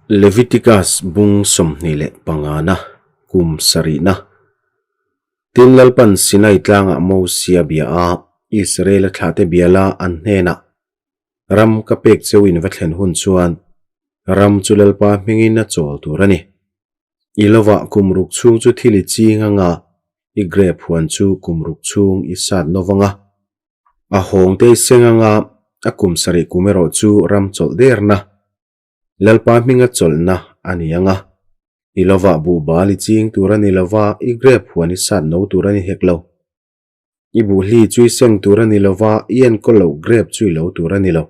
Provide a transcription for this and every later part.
Leviticus bung 25na kum sarihna. Tin Lalpan Sinai tlangah Mosia bia a, Israela thlahte biala an hnenah, Ram ka pek cheu in va thlen hun chuan ram chu Lalpa hmingin a chawl tur a ni. I lovah kum ruk chhung chu thil i ching anga i grape huan chu kum ruk chhung i sat novang a. A hawngte i seng anga a kum sarih kum erawh chu ram chawlh derna Lalpa hminga chawlhna a ni ang a, i lovah buhbal i ching tur a ni lova, i grape huan i sat no tur a ni hek lo. I buhli chu i seng tur a ni lova, i enkawl loh grape chu i lo tur a ni lo.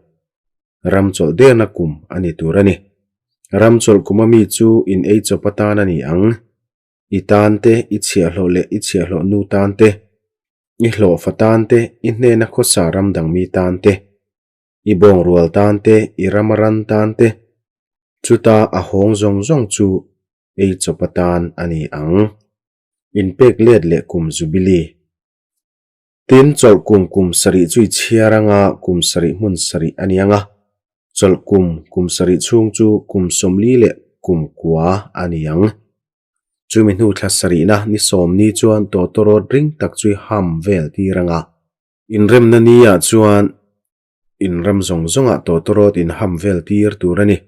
Ram chawlh derna kum a ni tur a ni. Ram chawlh kum ami chu in ei chawp atan a ni ang. I tan te, i chhiahhlawh leh i chhiahhlawh nu tan te, i hlawhfa tan te, i hnena khawsa ram dang mi tan te, I bawng rual tan te, i ram a ran tan te, chuta a hawng zawng zawng chu ei chawp atan a ni ang. Inpek let leh kum Jubilee. Tin, chawlh kum kum sarih chu i chhiar anga kum sarih hmun sarih a ni ang a, chawlh kum kum sarih chhung chu kum 40 leh kum kua a ni ang. Chumi hnu thla sarihna ni 10 ni chuan tawtawrawt ring tak chu i ham vel tir anga, Inremna ni ah chuan inram zawng zawngah tawtawrawt inham vel tir tur a ni.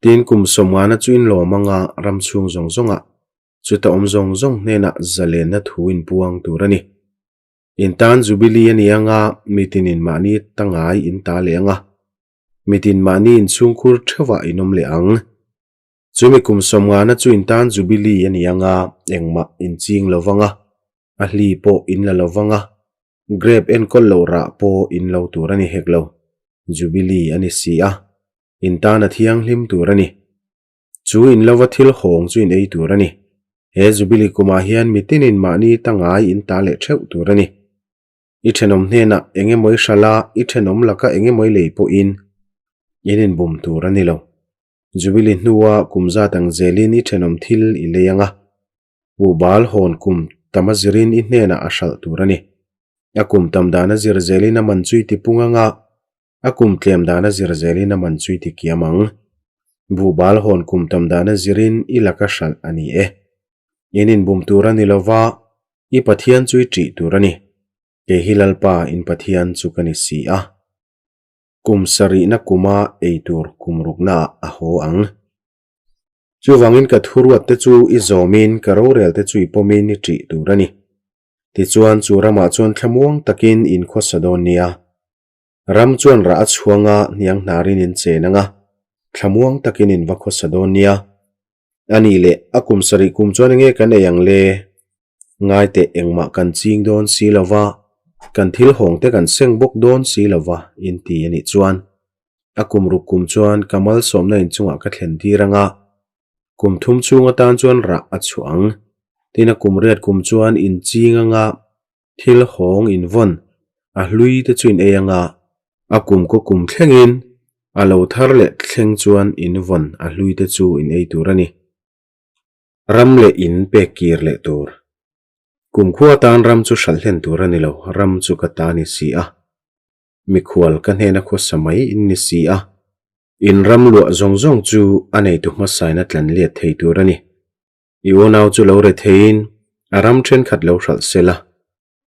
Tin, kum sawmngana chu inlawm anga ram chhung zawng zawngah chuta awm zawng zawng hnenah zalenna thu inpuang tur a ni. In tan Jubilee a ni anga mitinin mahni tangai in ta leh anga mitin mahni inchhungkhur theuhah in awm leh ang. Chumi kum sawmngana chu in tan Jubilee a ni anga engmah inching lovanga A hli pawh in la lo vang a, grape enkawl loh rah pawh in lo tur a ni hek lo. Jubilee a ni si a, in tan a thianghlim tur a ni. Chu in lova thil hawng chu in ei tur a ni. He Jubilee kumah hian mitinin mahni ta ngai in ta leh theuh tur a ni. I thenawm hnenah eng emaw i hralh a, i thenawm laka eng emaw i lei pawhin in inbum tur a ni lo. Jubilee hnua kum zat ang zelin i thenawm thil i lei ang a, Buhbal hawn kum tam a zirin i hnenah a hralh tur a ni. A kum tam dan a zir zelin a man chu i ti pung ang a, a kum tlem dan a zir zelin a man chu i ti kiam ang. Buhbal hawn kum tam dan a zirin i laka hralh a ni e. In inbum tur a ni lo va, i Pathian chu i ṭih tur a ni. Kei hi Lalpa in Pathian chu ka ni si a. Kum sarihna kuma ei tur kum ruknaah a haw ang. Chuvangin ka thuruat te chu i zawmin ka rorel te chu i pawmin i ṭih tur a ni. Tichuan chu ramah chuan thlamuang takin in khawsa dawn nia. Ram chuan rah a chhuang a, hniang hnarin in chen ang a, thlamuang takin in va khawsa dawn nia. A nih leh, a kum sarih kum chuan enge kan ei ang le? Ngai teh engmah kan ching dawn si lo va, kan thil hawng te kan seng bawk dawn si lo va, in ti a nih chuan. A kum ruk kum chuan ka malsawmna inchungah ka thlen tir ang a, kum thum chhung atan chuan rah a chhuah ang. Tin a kum riat kum chuan inching anga thil hawng invawn a hlui te chu in ei ang a, a kum kaw kum thlengin a lo thar leh thleng chuan invawn a hlui te chu in ei tur a ni. Ram leh in pek kir leh tur. Kumkhua atan ram chu hralh hlen tur a ni lo, ram chu ka ta ni si a. Mikhual ka hnena khawsa mai in ni si a, in ram luah zawng zawng chu a neitu hmasaina tlan let thei tur a ni. I unau chu lo re theiin a ram thenkhat lo hralh se la,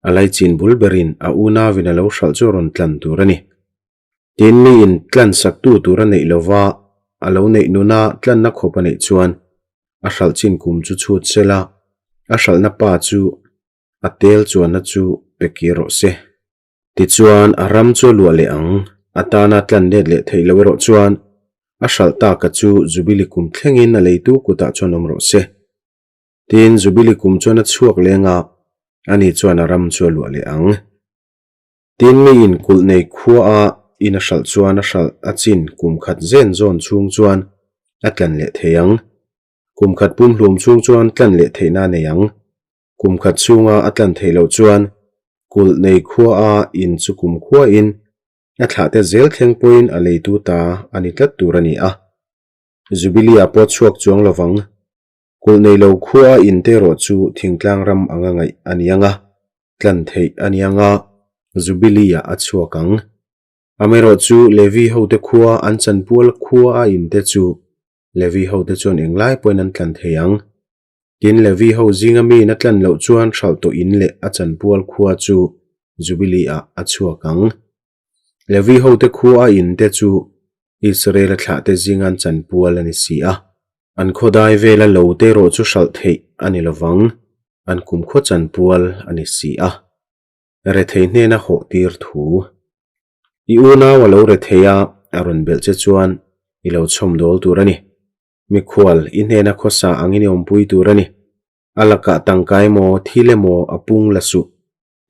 a laichin bul berin a unauin a lo hralh chu a rawn tlan tur a ni. Tin, miin tlan saktu tur a neih lova a lo neih nuna tlanna khawp a neih chuan a hralh chin kum chu chhut se la, a hralhna pa chu a tel chuanna chu pe kir rawh se. Tichuan, a ram chu a luah leh ang. A tana tlan let leh theih loh erawh chuan a hralh taka chu Jubili kum thlengin a leitu kutah chuan awm rawh se. Tin, Jubili kum chuan a chhuak leng a, ani chuan a ram chu a luah leh ang. Tin, mi in kulh nei khua a in a hralh chuan a hralh a chin kum khat zen zawn chhung chuan a tlan leh thei ang. Kum khat pumhlum chhung chuan tlan leh theihna a nei ang. Kum khat chhunga a tlan theih loh chuan kulh nei khua a in chu kum khuain a thlahte zel thleng pawhin a leitu ta a ni tlat tur a ni a. Jubilee-ah pawh chhuak chuang lovang. Kulh nei lo khua a in te erawh chu thingtlang ram anga ngaih a ni ang a, tlan theih a ni ang a, Jubilee-ah a chhuak ang. Amaherawhchu Levi hote khua an chanpual khua a in te chu. Levi hote chuan englai pawhin an tlan thei ang. Tin, Levi ho zinga miin a tlan loh chuan hralh tawh in leh a chanpual khua chu Jubili-ah a chhuak ang. Levi hote khua a in te chu Israel-a thlahte zinga an chanpual a ni si a. An khawdai vela lo te erawh chu hralh theih a ni lovang, an kumkhua chanpual a ni si a. Rethei hnena hawh tir thu. I unau a lo rethei a, a rawn belh che chuan i lo chhawm dawl tur a ni. Mikhual, i hnena khawsa angin i awmpui tur a ni. A lakah tangka emaw, thil emaw a pung la suh.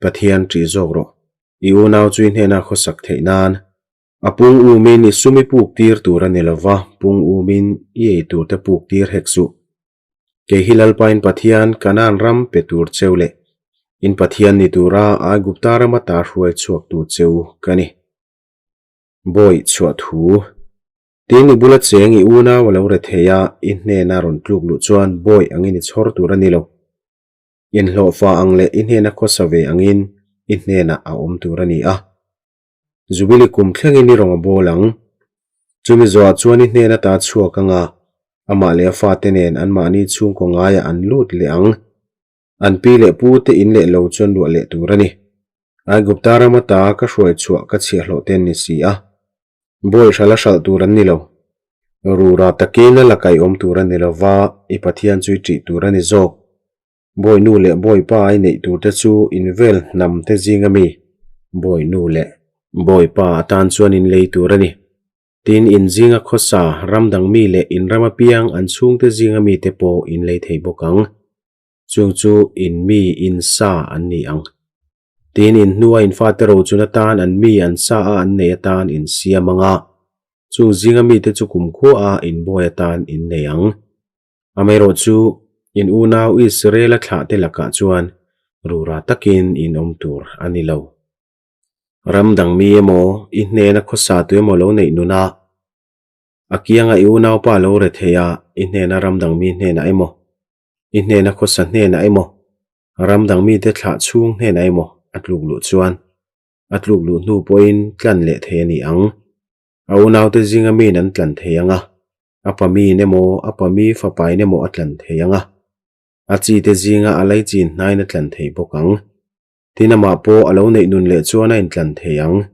Pathian ṭih zawk rawh. I unau chu i hnena khawsak theih nan. A pung umin i sum i puk tir tur a ni lova, pung umin i ei tur te puk tir hek suh. Kei hi Lalpain Pathian Kanaan ram pe tur cheu leh in Pathian ni tura Aigupta rama ta hruai chhuaktu cheu ka ni. Bawi chhuah thu. Tin, i bula cheng i unau a lo re thei a, i hnena rawn tluk luh chuan bawi angin i chhawr tur a ni lo. Inhlawhfa ang leh i hnena khawsa ve angin i hnenah a awm tur a ni a. Jubili kum thlengin i rawn a bawl ang. Chumi zawhah chuan i hnen ata chhuak anga amah leh a fate nen anmahni chhungkaw ngaiah an lut leh ang. An pi leh pu te in leh lo chuan luah leh tur a ni. Aigupta ram ata ka hruai chhuah ka chhiahhlawh te an ni si a. Bawi hrala hralh tur an ni lo. Rura takin a la kaihawm tur a ni lo va, i Pathian chu i ṭih tur a ni zawk. Bawi nu leh bawi pa ai neih tur te chu in vel hnam te zing ami bawi nu leh bawi pa atan chuan in lei tur a ni. Tin, in zinga khawsa ram dang mi leh in ram apiang an chhungte zing ami te pawh in lei thei bawk ang. Chung chu in mi in sa an ni ang. Tin, in hnua in fate rochun atan an mi an sa a an nei atan in siam ang a, chung zinga mite chu kumkhua a in bawi atan in nei ang. Amaherawh chu, in unau Israel-a thlahte lakah chuan rura takin in awm tur a ni lo. Ram dang mi emaw, i hnena khawsa tu emaw lo neih nuna, a kianga i unaupa lo re thei a, i hnena ram dang mi hnenah emaw, i hnena khawsa hnenah emaw, ram dang mite thlah chhung hnenah emaw a tluk luh chuan, a tluk luh hnu pawhin tlan leh thei a ni ang. A unaute zinga miin an tlan thei ang a, a pa miin emaw, a pa mi fapain emaw a tlan thei ang a, a chite zinga a laichin hnain a tlan thei bawk ang. Tin amah pawh a lo neih nun leh chuan a intlan thei ang.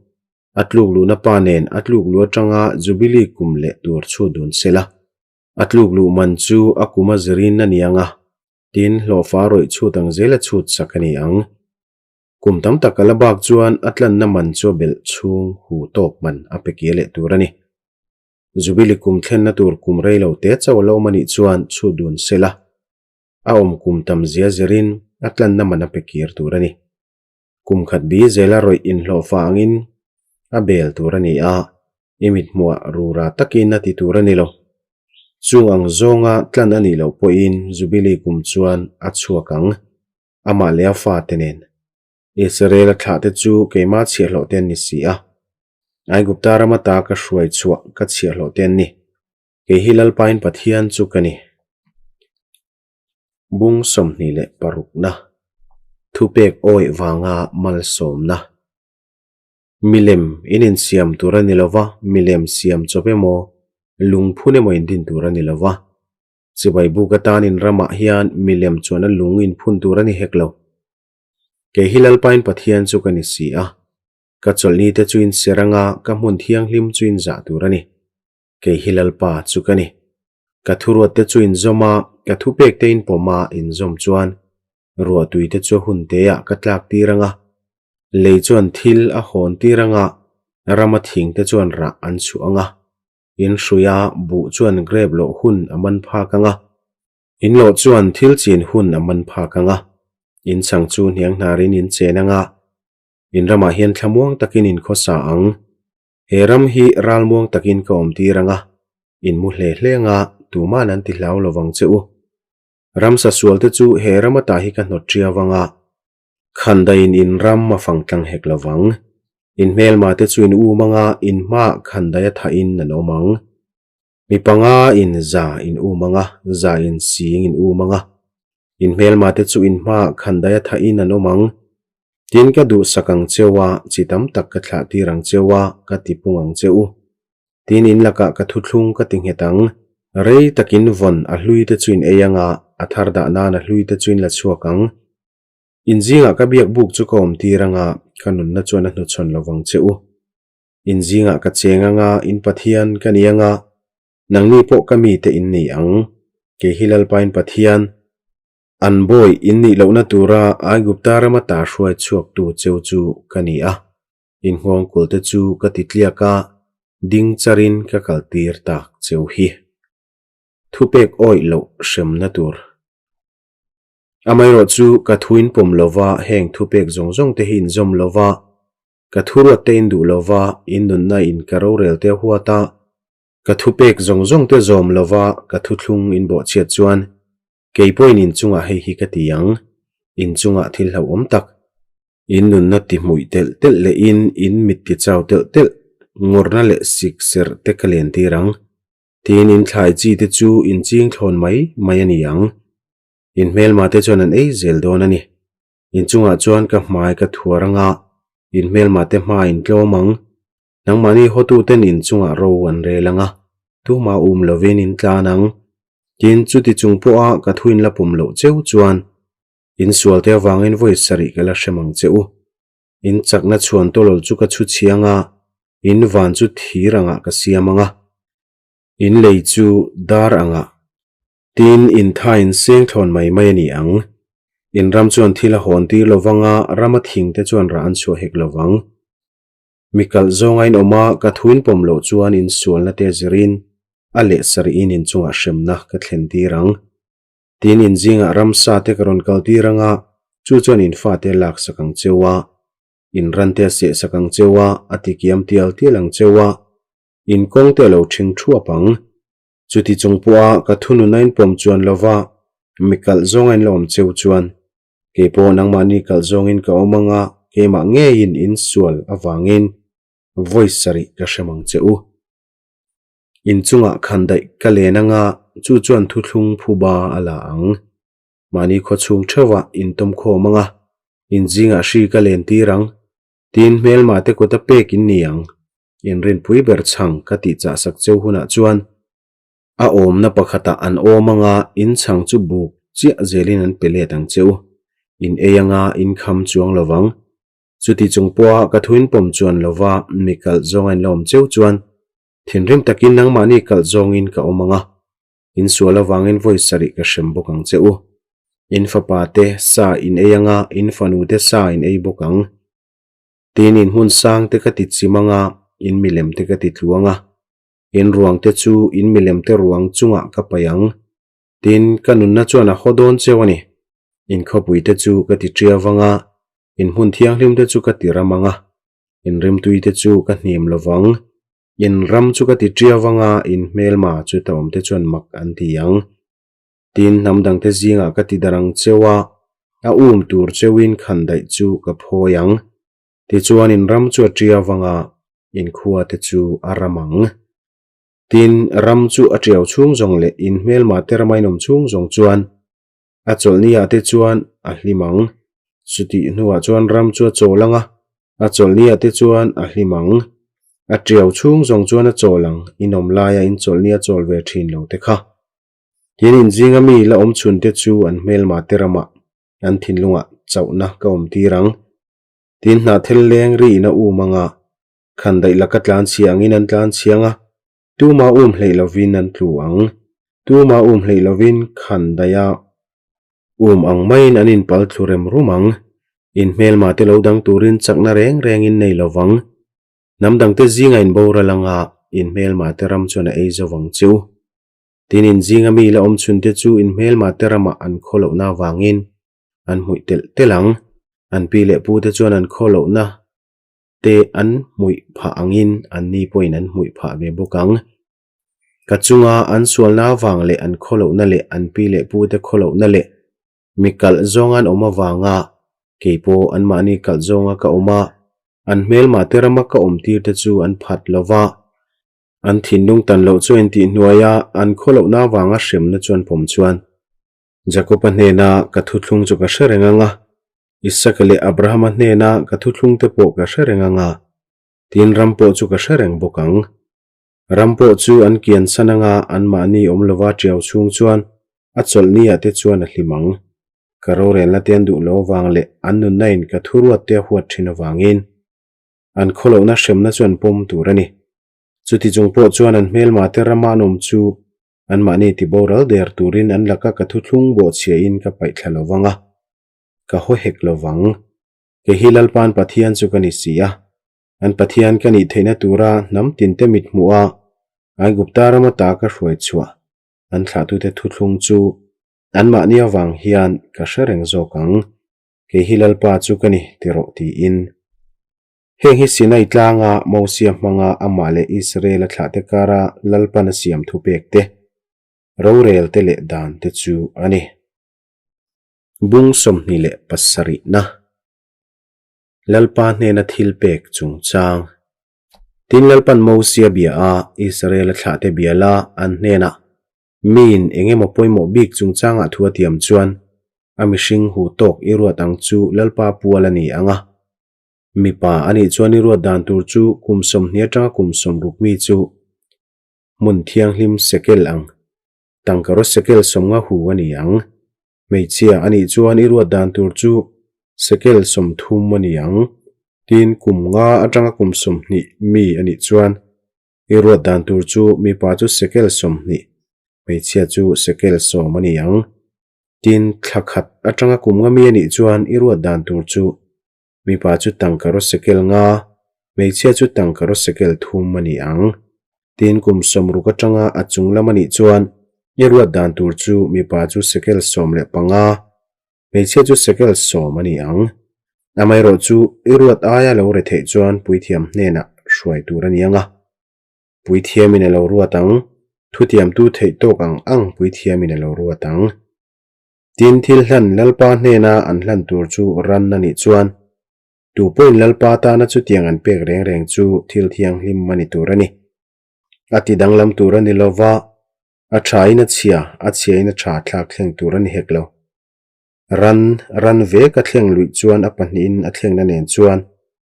A tluk luhna pa nen a tluk luh atanga Jubilee kum leh tur chhut dun se la, a tluk luh man chu a kum a zirin a ni ang a, tin hlawhfa rawih chhut ang zel a chhut sak a ni ang. Kum tam tak a la bak chuan a tlanna man chu a belh chhung hu tawk man a pe kir leh tur a ni. Jubili kum thlenna tur kum rei lo te chauh a lo awm a nih chuan chhut dun se la, a awm kum tam zia zirin a tlanna man a pe kir tur a ni. Kum khat bi zela rawih inhlawhfa angin a bel tur a ni a, i mithmuah rura takin a ti tur a ni lo. Chung ang zawnga tlan a nih loh pawhin Jubili kum chuan a chhuak ang. Amah leh a fate nen. Israel-a thlahte chu keimah chhiahhlawh te an ni si a. Aigupta ram ata ka hruai chhuah ka chhiahhlawh te an ni. Kei hi Lalpain Pathian chu ka ni. Bung 26na Thupek awih vanga malsawmna Milem in insiam tur a ni lo va, milem siam chawp emaw, lungphun emaw indin tur a ni lo va. Chibai buk atan in ramah hian milem chuan a lung in phun tur a ni hek lo. Kei hi Lalpain Pathian chu ka ni si a, ka chawlhni te chu in ser anga ka hmun thianghlim chu in zah tur a ni. Kei hi Lalpa chu ka ni. Ka thuruat te chu in zawm a, ka thupek te in pawm a in zawm chuan ruahtui te chu a hun te ah ka tlak tir anga, lei chuan thil a hawn tir anga, rama thing te chuan rah an chhuah anga. In hruia buh chuan grep loh hun a man phak ang a, in loh chuan thil chin hun a man phak ang a, in chhang chu hniang hnarin in chen ang a, in ramah hian thlamuang takin in khawsa ang. He ram hi ralmuang takin ka awmtir ang a, in mu hle hle ang a, tuman an ti hlau lovang che u. Ramsa sualte chu he ram ata hi ka hnawt ṭiau ang a, Khandaiin in ram a fang tlang hek lo vang. In hmelma te chu in um anga in hmaah khandai a thahin an awm ang. Mi panga in za in um anga za in sing in um anga in hmelma te chu in hmaah khandai a thahin an awm ang. Tin ka duhsak ang cheu a, chi tam tak ka thlah tir ang cheu a, ka tipung ang che u. Tin in lakah ka thuthlung ka ti nghet ang. Rei takin vawn a hlui te chu in ei anga, a thar dah nan a hlui te chu in la chhuak ang. In zingah ka biak buk chu ka awm tir anga, ka nunna chuan a hnuchhawn lo vang che u. In zingah ka cheng anga, in Pathian ka ni anga, nangni pawh ka mite in ni ang. Kei hi Lalpain Pathian, an bawi in nih lohna tura Aigupta rama ta hruai chhuaktu cheu chu ka ni a. In nghawngkawl te chu ka ti tliak a, ding charin ka kal tir tak cheu hi. Thupek awih loh hremna tur. Amaherawh chu ka thu in pawm lova heng thupek zawng zawng te hi in zawm lova, ka thuruat te in duh lova, in nunna in ka rorel te a huat a, ka thupek zawng zawng te zawm lova ka thuthlung in bawhchhiat chuan kei pawhin in chungah hei hi ka ti ang, in chungah thil hlauhawm tak, In nunna ti hmuih telh telh leh in in mit ti chau telh telh, ngawrhna leh sik serh te ka len tir ang. Tin in thlai chi te chu in ching thlawn mai mai a ni ang. In hmelma te chuan an ei zel dawn a ni. In chungah chuan ka hmai ka thuar anga, in hmelma te hma in tlawm ang. Nangmahni hawtuten in chungah ro an rel anga, tumah um lovin in tlan ang. Tin chuti chung pawha ka thu in la pawm loh cheu chuan In sualte avangin vawi sarih ka la hrem ang che u. In chakna chhuan tawlawl chu ka chhu chhiang a, in van chu thir angah ka siam ang a, in lei chu dar angah. Tin, in tha in seng thlawn mai mai a ni ang. In ram chuan thil a hawn tir lo vang a, rama thingte chuan rah an chhuah hek lo vang. Mi kalh zawnga in awm a, ka thu in pawm loh chuan in sualna te zirin a leh sarihin in chungah hremna ka thlen tir ang. Tin, in zingah ramsa te ka rawn kal tir ang a, chu chuan in fate a lak sak ang cheu a, in ran te a seh sak ang cheu a, a ti kiam tial tial ang cheu a, in kawng te a lo ṭhing ṭhuap ang. Chuti chung pawha ka thunun a inpawm chuan lo va, mi kalh zawng a in la awm cheu chuan, kei pawh nangmahni kalh zawngin ka awm ang a, keimah ngeiin in sual avangin vawi sarih ka hrem ang che u. In chungah khan daih ka len anga chu chuan thuthlung phuba a la ang. Mahni khawchhung theuhah in tawm khawm anga in zingah hri ka len tir ang. Tin hmelma te kut a pek in ni ang. In rinpui ber chhang ka tih chah sak cheu hunah chuan a awmna pakhatah an awm anga in chhang chu buk chiah zelin an pe let ang cheu. In ei anga in kham chuang lovang. Chuti chung pawha ka thuin pawm chuan lova mi kalh zawng a in la awm cheu chuan Thinrim takin nangmahni kalh zawngin ka awm ang a, in sual avangin vawi sarih ka hrem bawk ang che u. In fapa te sa in ei ang a, in fanu te sa in ei bawk ang. Tin, in hmun sang te ka ti chim ang a, in milem te ka ti tlu ang a, in ruang te chu in milem te ruang chungah ka paih ang. Tin, ka nunna chuan a haw dawn cheu a ni. In khawpui te chu ka ti ṭiau ang a, in hmun thianghlim te chu ka ti ram ang a, In rimtui te chu ka hnim lo vang. In ram chu ka ti ṭiau vang a, in hmelma chu ta awm te chuan mak an ti ang. Tin, hnam dangte zingah ka ti dar ang cheu a, a um tur cheuin khandaih chu ka phawi ang. Tichuan in ram chu a ṭiau vang a, in khua te chu a ram ang. Tin, ram chu a ṭiau chhung zawng leh in hmelma te rama in awm chhung zawng chuan A chawlhni ah te chuan a hlim ang. Chutih hnuah chuan ram chu a chawl ang a, a chawlhni ah te chuan a hlim ang. A tiau chhung zawng chuan a chawl ang, in awm laia in chawlhni a chawl ve thin lo te kha. Tin in zinga mi la awm chhun te chu an hmelma te ramah an thinlungah chauhna ka awm tir ang. Tin hnahthel leng ri in a um ang a, khandaih laka tlan chhia angin an tlan chhiang a, Tuma um hleih lovin an tlu ang. Tuma um hleih lovin khan daih a um ang maiin an inpal thlu rem rum ang. In hmelma te lo dang turin chakna reng reng in nei lovang. Hnam dangte zinga in boral anga in hmelma te ram chuan a ei zo vang chu. Tin in zinga mi la awm chhun te chu in hmelma te ramah an khaw lohna avangin an hmuih telh telh ang. An pi leh pu te chuan an khaw lohna te an hmuih phah angin anni pawhin an hmuih phah ve bawk ang. Ka chunga an sualna avang leh an khawlohna leh an pi leh pute khawlohna leh mi kalh zawnga an awm avanga kei pawh anmahni kalh zawnga ka awm a, an hmelmah te rama ka awm tir te chu an phat lo va. An thinlung tan loh chu a intihhnuai a, an khawlohna avanga hremna chu an pawm chuan Jakoba hnena ka thuthlung chu ka hre reng ang a, Isaka leh Abrahama hnena ka thuthlung te pawh ka hre reng ang a, tin ram pawh chu ka hre reng bawk ang. Ram pawh chu an kian san anga anmahni awm lova ṭiau chhung chuan a chawlhni ah te chuan a hlim ang. Ka rorelna te an duh lo avang leh an nunna in ka thuruat te a huat ṭhin avangin an khawlohna hremna chu an pawm tur a ni. Chuti chung pawh chuan an hmelma te rama an awm chu anmahni tiboral der turin an laka ka thuthlung bawhchhia in ka paih thla lo vang a, ka haw hek lo vang. Kei hi Lalpa'n Pathian chu ka ni si a, an Pathian ka nih theihna tura hnam tinte mit hmuh a, Aigupta rama ta ka hruai chhuah an thlahtute thuthlung chu anmahni avang hian ka hre reng zawk ang, kei hi Lalpa chu ka ni ti rawh tiin. Heng hi Sinai tlanga Mosia hmanga amah leh Israel-a thlahte kara Lalpan a siam thupek te, rorel te leh dan te chu a ni. Bung 27 na Lalpa hnena thil pek chungchang. Tin Lalpan Mosia bia a, Israel-a thlahte bia la an hnenah, Miin eng emaw pawimawh bik chungchangah thu a tiam chuan a mihring hu tawk i ruat ang chu Lalpa pual a ni ang a. Mipa a nih chuan i ruat dan tur chu kum 20 atanga kum 60 mi chu hmun thianghlim sekel ang, tangkaraw sekel 50 hu a ni ang. Hmeichhia a nih chuan i ruat dan tur chu sekel 30 a ni ang. Tin, kum nga atanga kum 20 mi a nih chuan i ruat dan tur chu mipa chu sekel 20, hmeichhia chu sekel 10 a ni ang. Tin, thla khat atanga kum nga mi a nih chuan i ruat dan tur chu mipa chu tangkaraw sekel nga, hmeichhia chu tangkaraw sekel thum a ni ang. Tin, kum 60 atanga a chung lam a nih chuan i ruat dan tur chu mipa chu sekel 15, hmeichhia chu sekel 10 a ni ang. Amaherawhchu i ruat aia lo re theih chuan puithiam hnenah hruai tur a ni ang a. Puithiamin a lo ruat ang, thutiamtu theih tawk ang ang puithiamin a lo ruat ang. Tin, thil hlan Lalpa hnena an hlan tur chu ran a nih chuan, tu pawhin Lalpa tana chutiang an pek reng reng chu thil thianghlim a ni tur a ni. A ti danglam tur a ni lo va, a thain a chhia, a chhiain a tha thlak thleng tur a ni hek lo. Ran, ran vek a thleng luih chuan a pahnihin a thlengna nen chuan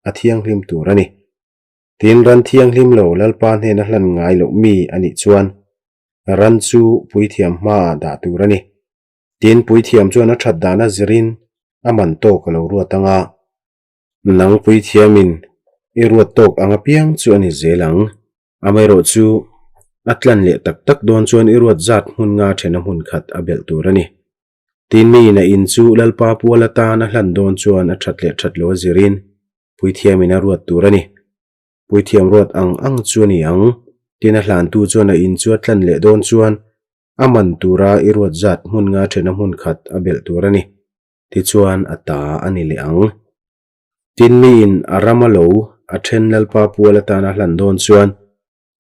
a thianghlim tur a ni. Tin, ran thianghlim lo Lalpa hnena hlan ngai loh mi a nih chuan ran chu puithiam hmaah dah tur a ni. Tin, puithiam chuan a that dana zirin a man tawk a lo ruat ang a. Nang puithiamin i ruat tawk ang apiang chu a ni zel ang. Amaherawh chu a tlan leh tak tak dawn chuan i ruat zat hmun nga thena hmun khat a belh tur a ni. Tin, miin a in chu Lalpa pual atan a hlan dawn chuan a that leh that lo a zirin Puithiamin a ruat tur a ni. Puithiam ruat ang ang chu a ni ang. Tin a hlantu chuan a in chu a tlan leh dawn chuan a man tura i ruat zat hmun nga thena hmun khat a belh tur a ni. Tichuan a ta a ni leh ang. Tin miin a ram a lo a then Lalpa pual atana hlan dawn chuan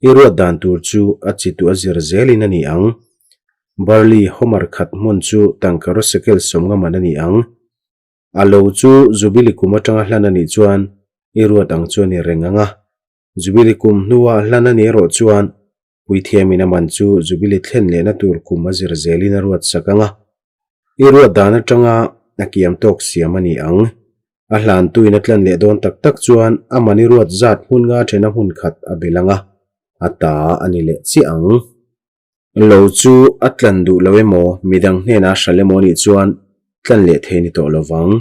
i ruat dan tur chu a chi tu a zir zelin a ni ang. Barley homer khat hmun chu tangkaraw sekel 50 man a ni ang. A lo chu Jubili kum atanga hlan a nih chuan i ruat ang chu a ni reng ang a. Jubili kum hnua hlan a nih erawh chuan Puithiamin a man chu Jubili thlen lehna tur kum a zir zelin a ruat sak ang a. I ruat dan atanga a kiam tawk siam a ni ang. A hlantuin a tlan leh dawn tak tak chuan a man i ruat zat hmun nga thena hmun khat a bel ang a, a ta a ni leh chiah ang. Lo chu a tlan duh lo emaw, midang hnenah a hral emaw anih chuan tlan leh thei ni tawh lovang.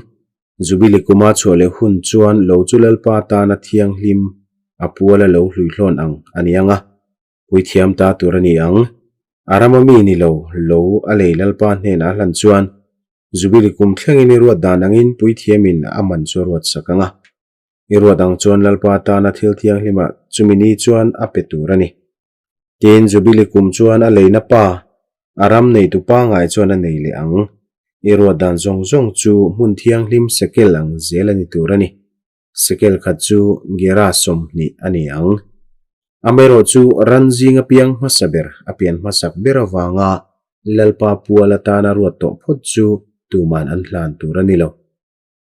Jubili kuma chhuah leh hun chuan lo chu Lalpa tana thianghlim a pual a lo hluihlawn ang a ni ang a, puithiam ta tur a ni ang. A rama mi ni lo, lo a lei Lalpa hnenah a hlan chuan Jubili kum thlengin i ruat dan angin puithiamin a man chu a ruat sak ang a. I ruat ang chuan Lalpa tana thil thianghlimah chumi ni chuan a pe tur a ni. Tin, Jubili kum chuan a leina pa, a ram neitu pangngai chuan a nei leh ang. I ruat dan zawng zawng chu hmun thianghlim sekel ang zel a ni tur a ni. Sekel khat chu Gera 20 a ni ang. Amaherawh chu ran zinga piang hmasa ber, a pian hmasak ber avanga Lalpa pual atana ruat tawh phawt chu tuman an hlan tur a ni lo.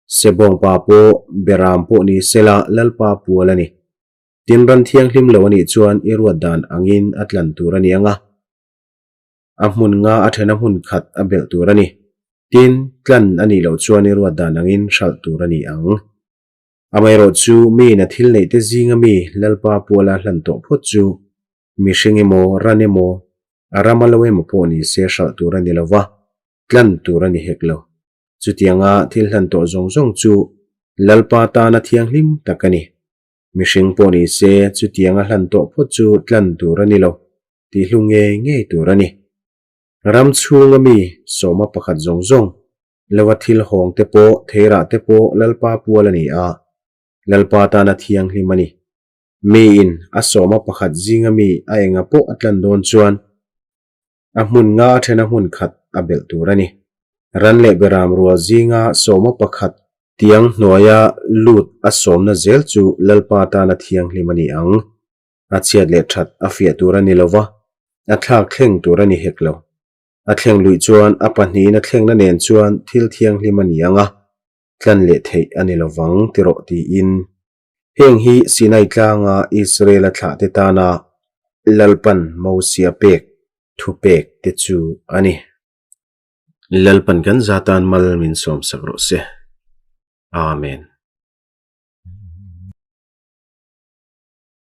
Sebawng pa pawh, Beram pawh ni sela Lalpa pual a ni. Tin ran thianghlim lo a nih chuan i ruat dan angin a tlan tur a ni ang a, a hmun nga a thena hmun khat a belh tur a ni. Tin, tlan a nih loh chuan i ruat dan angin hralh tur a ni ang. Amaherawh chu miin a thil neih te zinga mi Lalpa puala hlan tawh phawt chu. Mihring emaw, ran emaw, a rama lo emaw pawh ni se hralh tur a ni lo va, tlan tur a ni hek lo. Chutianga thil hlan tawh zawng zawng chu Lalpa tana thianghlim tak a ni. Mihring pawh ni se chutianga hlan tawh phawt chu tlan tur a ni lo, tihlu ngei ngei tur a ni. Ram chhunga mi sawma pakhat zawng zawng lova thil hawng te pawh, theirah te pawh Lalpa pual a ni a, Lalpa tana thianghlim a ni. Miin a sawma pakhat zinga mi a enga pawh a tlan dawn chuan a hmun nga a thena hmun khat a belh tur a ni. Ran leh beram rual zinga sawma pakhat tiang hnuaia lut a sawmna zel chu Lalpa tana thianghlim a ni ang. A chhiat leh that a fiah tur a ni lo va, a thlak thleng tur a ni hek lo. A thleng luih chuan a pahnihin a thlengna nen chuan thil thianghlim a ni ang a, tlan leh theih a ni lo vang ti rawh tiin. Heng hi Sinai tlanga Israel-a thlahte tana Lalpan Mosia pek thupek te chu a ni. Lalpan kan za tan mal min sawmsak rawh se. Amen.